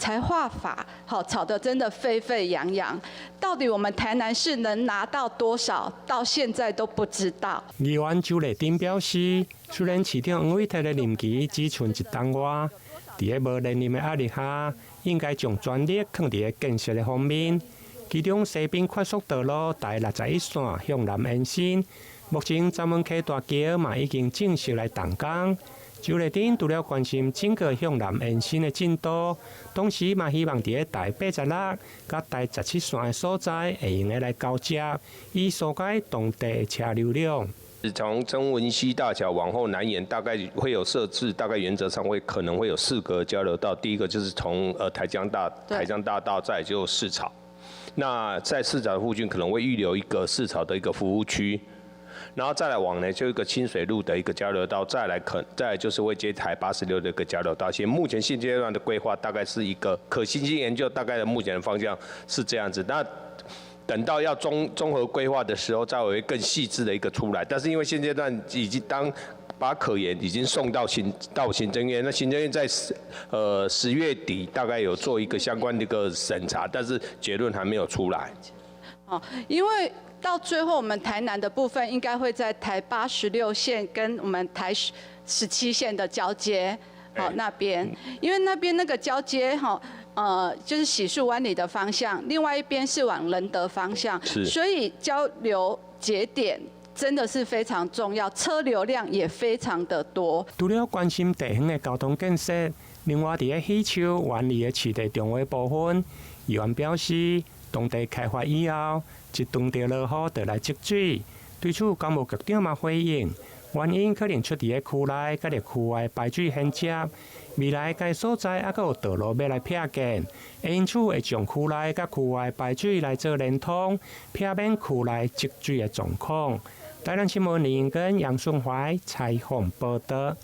材化法，好吵得真的沸沸揚揚。到底我們台南市能拿到多少，到現在都不知道。議員周麗珍表示，雖然市長黃偉哲的任期只剩一冬外，佇个無連任的壓力下，應該將全力囥佇个建設的方面。其中西濱快速道路台61線向南延伸，目前三門溪大橋嘛已經正式來動工。周麗珍除了關心整個向南延伸的進度，同時嘛希望佇个台86佮台17線的所在會用得來交接，以疏解當地的車流量。從曾文溪大橋往後南延，大概會有設置，大概原則上會可能會有四個交流道。第一個就是從台江大道，再就市場。那在市場附近可能會預留一個市場的一個服務區，然後再來往呢就一個清水路的一個交流道，再來就是會接台86的一個交流道。現目前現階段的規劃大概是一個可行性研究，大概的目前的方向是這樣子。那等到要綜合規劃的時候，再會更細緻的一個出來。但是因為現階段已經當把可研已經送到行政院，那行政院在10月底大概有做一個相關的一個審查，但是結論還沒有出來。哦，因為到最後我們台南的部分應該會在台86線跟我們台17線的交接，好那邊，因為那邊那個交接哈，就是洗漱灣里的方向，另外一邊是往仁德方向，所以交流節點真的是非常重要，車流量也非常的多。除了關心地方的交通建設，另外佇个喜樹灣里的市地重劃部分，議員表示，當地開發以後，一當著落雨就來積水。對此，工務局長嘛回應，原因可能出佇个區內佮區外排水銜接，未來該所在猶閣有道路欲來闢建，因此會將區內佮區外排水來做連通，避免區內積水的狀況。台南新聞林跟楊順懷採訪報道。